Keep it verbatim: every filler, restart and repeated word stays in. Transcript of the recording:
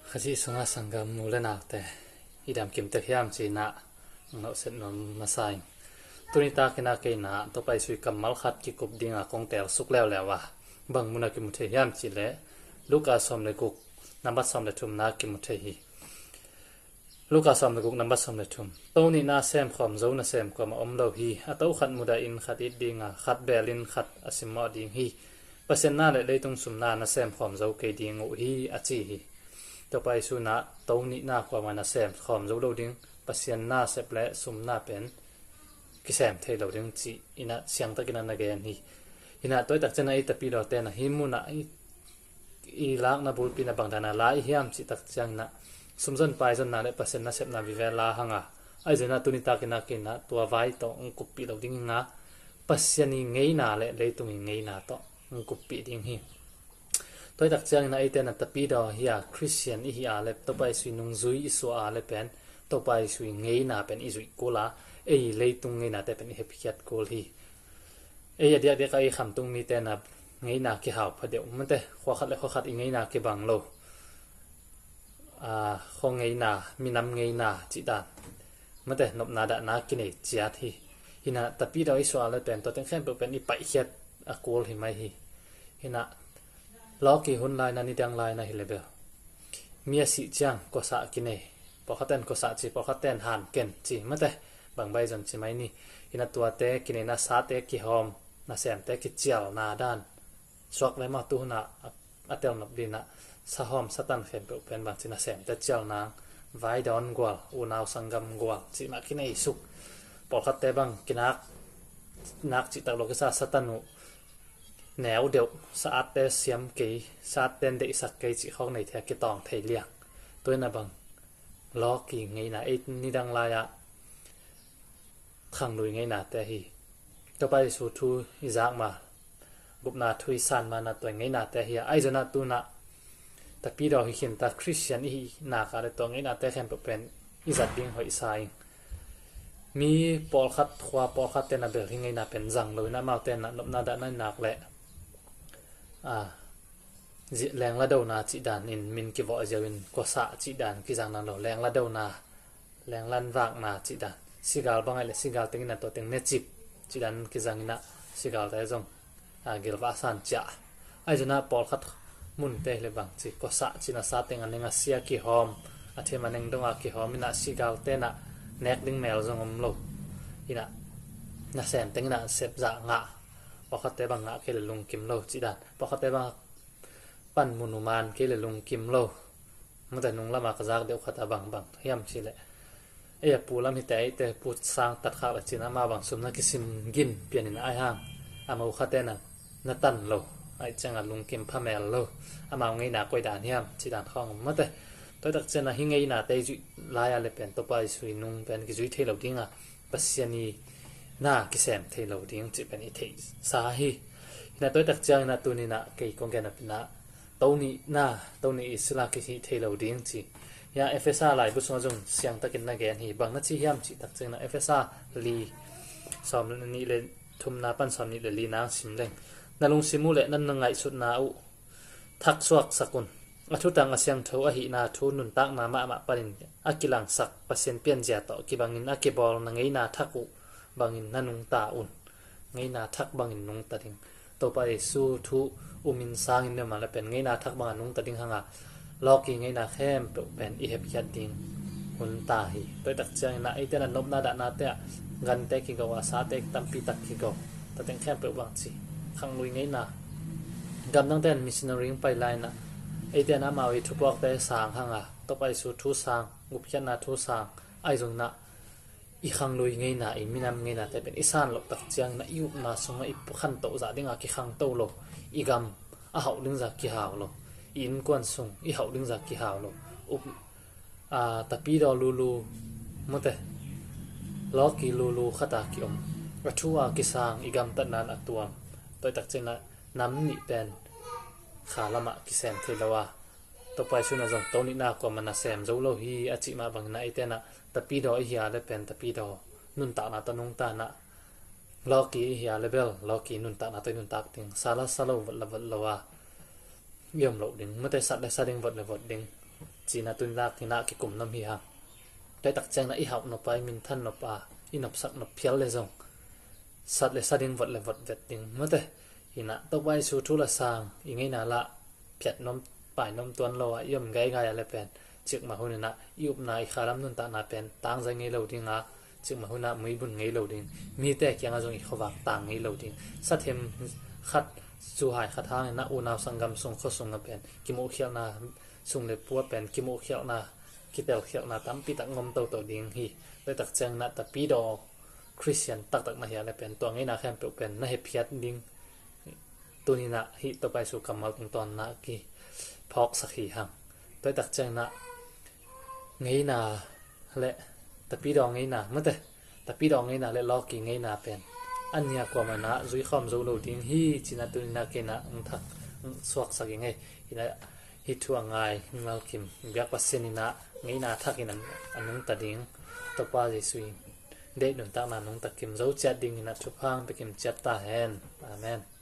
Khazih sungah sanggam nu le naute, i dam kim tek hiam ci-in ah nong nawhset nuam masa ing. Tuni takin ah kei in ah Topa Jesu i kammal khat kikup dingin kong teel suk leuleu a, bang munah kimu thei hiam cih leh Luka sawm le guk, nambat sawm le thumna kimu thei hi. Luka sawm le guk, nambat sawm le thum. To nihna sem khawm zo nasem kuamah om lo hi. A to khat mudahin khat it ding a, khat belin khat a simmawh ding hi. Pasian na le leitung sumna na sem khawm zo kei ding uh hi, a ci hi. Topa Jesu in ah to nihna kuamah na sem khawm zo lo ding, Pasian na sep le sumna pen kisem thei lo ding ci-in ah siangtakin ah na gen hi. In ah tua i tak ciangin ah i Tapidawte in ah hih munah i, i lakna bulpi in ah bang dan a la i hiam cih tak ciangin ah sumzon paizonna le Pasian nasepna vive la hang a, ahi zongin ah tuni takin ah kei in ah tua vai tawh hong kuppih lo ding hi ing a, Pasian i ngeina le leitung i ngeina tawh hong kuppih ding hi. Tua i tak ciangin ah eite in ah Tapidaw hi a, Khristian i hi a le Topa Jesu i nungzui i suah a le pen Topa Jesu i ngeina pen i zuih kul a, ei leitung ngeinate pen i hepkhiat kul hi. Ei a diakdiak a i khamtung mite in ah ngeina kihau pha deuh, mate, khua khat le khua khat i ngeina kibang lo. Aa, khua ngeina, minam ngeina cih dan, mate, nopna dahna kinei ciat hi. In ah Tapidaw i suah a le pen tua teng khempeuh pen i paihkhiat a kul hi mai hi. In ah lawki hun lai-in ah, nidang lai-in ah hi le bel mi a sih ciang kuasa kinei, pawlkhatte in kuasa ci, pawlkhatte in hanken ci, mate, bang baih zong ci mai ni. In ah tuate kineina, sate kihawm, nasemte kicialna dan suak le maw, tu hun ah a, a telnop dingin ah sahawm satan khempeuh pen bangci, nasemte cial nang, vaidawn gual, unau sanggam gual cih mah kinei suk, pawlkhatte bang kinak, nak cihtak lo kisa, satan uh neu deuh, sa-atte siam kei, sa-atte in deihsak kei cih khawk nei thei a, kitawng thei liang. Tua in ah bang lawki ngeina, ei nidang lai-ah khanglui ngeinate hi. Topa Jesu thu i zak ma, gupna thu i san ma in ah tua i ngeinate hi a, ahi zongin ah tu in ah Tapidaw hi khin ta, Khristian i hih nak a le tua ngeinate khempeuh pen i zat ding hoih sa ing. Mi pawlkhat, khua pawlkhatte in ah bel hih ngeina pen zang lo in ah amaute in ah nopna dahna i nak leh, aa, zi-, lengladona cih danin min kivawh ziau in kuasa cih dan kizang nawn lo, lengladona, lenglanvakna cih dan. Sigal bang ahih leh sigal teng in ah tua teng necip cih dan kizang in ah sigalte zong, aa, gilvah san ciah. Ahi zongin ah pawlkhat munte hi le bangci, kuasa cih na sa teng a neng a sia kihawm, a thim a neng dong a kihawm in ah sigalte in ah nek ding mel zong om lo. In ah nasem teng in ah sepzah ngah, pawlkhatte bang ngah kei le lungkim lo cih dan, pawlkhatte bang pan mun uh man kei le lungkim lo, mate, nung lamah ka zak deuh khat a bang bang hiam cih leh, ei a pu lam hi teh, eite pu sang tat khak le cin, amau bang sum na kisim gin pian in, ahih hang a mo khatte na, na tan lo, ahih ciangin lungkim phamel lo, amau ngeina koi dan hiam cih dan khawng, mate. Tua i tak ciangin ah hih ngeinate i zuih lai a le pen Topa Jesu i nung pen kizui thei lo ding a, Pasian i na kisem thei lo ding cih pen i theihsa hi. In ah tua i tak ciangin ah tuni in ah kei kong gen a pen ah to nihna, to nih i sila kihih thei lo ding ci. Hih ah Efesa laibu sungah zong siangtakin na gen hi. Bang na ci hiam cih tak ciangin ah Efesa li, sawm le nih le thumna pan sawm nih le li nang sim leng. Na lungsim uh le na, na ngaihsutna uh thaksuaksak un. A thutang a siangtho ahihna thu nuntakna mahmah panin a kilangsak Pasian pianzia tawh kibangin a kibawl na ngeina thak uh bangin na nungta un. Ngeina thak bangin nungta ding. Topa Jesu thu umin sangin ne mah le pen ngeina thak bangin nungta ding hang a, lawki ngeina khempeuh pen i hepkhiat ding hun ta hi. Tua i tak ciangin ah eite in ah nopna dahnate ah gante kigo a, sate tampi tak kigo, tua teng khempeuh bangci khanglui ngeina. Gamdangte in missionary hong pai lai in ah eite in ah amau i thupuakte sang hang a, Topa Jesu thu sang, gupkhiatna thu sang, ahi zongin ah i khanglui ngeina, i minam ngeinate pen i san loh tak ciangin ah i upna sungah i khantoh zah ding a kikhangto lo, i gam a hauh ding zah kihau lo, i innkuan sung i hauh ding zah kihau lo. Up, aa, tapidaw lulu, mate, lawki lulu khat a kiom, a thu a kisang, i gamtatna in a tuam. Tua i tak ciangin ah nam nih pen kha lamah kisem thei lo a, Topa Jesu in ah zong to nihna kuamah na sem zo lo hi a cih mah bangin ah eite in ah tapidaw i hi a le pen tapidaw nuntakna tawh nungta in ah, lawki i hi a le bel lawki nuntakna tawh i nuntak ding, sa la sa lo, vot la vot lo a i om loh ding, mate, sat le sa ding, vot le vot ding. Cina tuni lak hinah kikum nop hi hang. Tuaitak ciangin ah i hauh nop a, i minthan nop a, i nopsak nop phial le zong sat le sa ding, vot le vot vet ding mate. Hinah Topa Jesu thu la sang i ngeina lah phiat nop, pai nop tuan lo a i om gaigai a le pen cikmah huninah i upna, i khalam nuntakna pen tangzai ngei lo ding a, cikmah hunah muibun ngei lo ding, mite kiangah zong i khuavak tang ngei lo ding. Sathim khat, suhai khat hanginah unau sanggam sung, khua sungah pen kimuhkhialhna, sung le pua pen kimuhkhialhna, kitelkhialhna tampi tak ngom toto ding hi. Tuaitak cianginah tapidaw Khristian taktak na hi a le pen tua ngeina khempeuh pen na hephiat ding. Tuninah hih Topa Jesu kammal tungtawn nah kiphawksak hi hang. Tuaitak cianginah ngeina le tapidaw ngeina mate, tapidaw ngeina le lawki ngeina pen a nia kuamah inah zuikhawm zo lo ding hi. Cinah tuninah keinah hong thak, hong suaksak i ngei. Hinah hih thu a ngai mimal kim biak Pasian inah ngeina thakin a nungta ding, Topa Jesu in deih nuntakna nungta kim zo ciat dinginah thupha hong pia kim ciat ta hen. Amen.